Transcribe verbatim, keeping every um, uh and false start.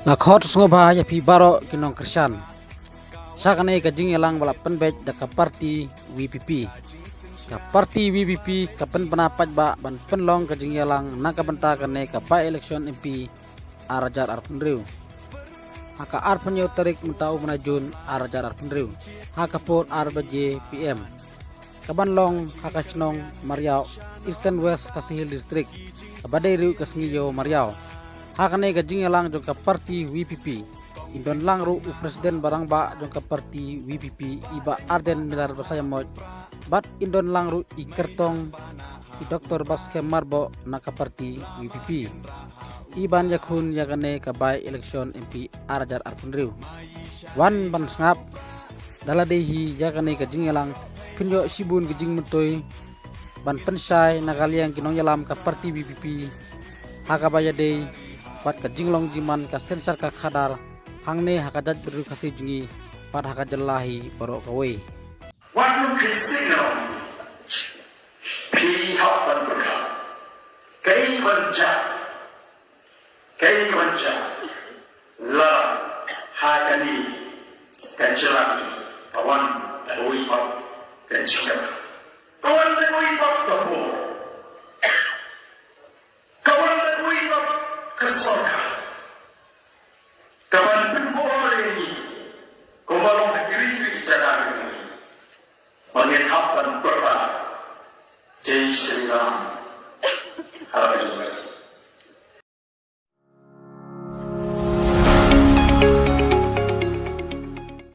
Nga khot sngewbha ïa phi baroh ki nongkyrshan sha kane ka jingïalang ba la pynbeit da ka parti VPP. Ka parti VPP ka pynbna paidbah ban pynlong ka jingïalang na ka bynta kane ka by-election MP ar hajar arphew hynriew ha ka arphew hynñiew tarik mynta u bnai Jun ar hajar arphew hynriew ha ka por ar baje PM. Ka ban long ha ka shnong Mariaw, Eastern West Khasi Hills District, kaba dei ruh ka sngi ïew Mariaw. Ha kane ka jingïalang jong ka parti VPP, in don lang ruh u president ba rangbah jong ka parti VPP, i Bah Ardent Miller Basaiawmoit, bad in don lang ruh i kyrtong i Doktor Baskem Myrboh na ka parti VPP, i ban ïakhun ïa kane ka by-election MP ar hajar arphew hynriew. Wan ban sngap da lade hi ïa kane ka jingïalang, pynïoh shibun ka jingmyntoi ban pynshai na ka liang ki nongïalam ka parti VPP ha kaba ïadei bad ka jinglong jingman ka synshar ka khadar hangne ha ka jaitbynriew Khasi jong ngi bad ha ka jylla hi baroh kawei. Wat nang phi stick na phi hap ban pyrkhat kaei ban jia, kaei ban jia la ha kane ka jylla, ka wan da kawei pat ka jingkyrkhu, ka wan da kawei pat ka por, ka wan da kawei pat ka sorkar, ka ban pynbor ïa ngi kumba long ha kiwei kiwei ki jaka. Ba ngin hap ban pyrta Jai Shri Ram ha la ka jong ka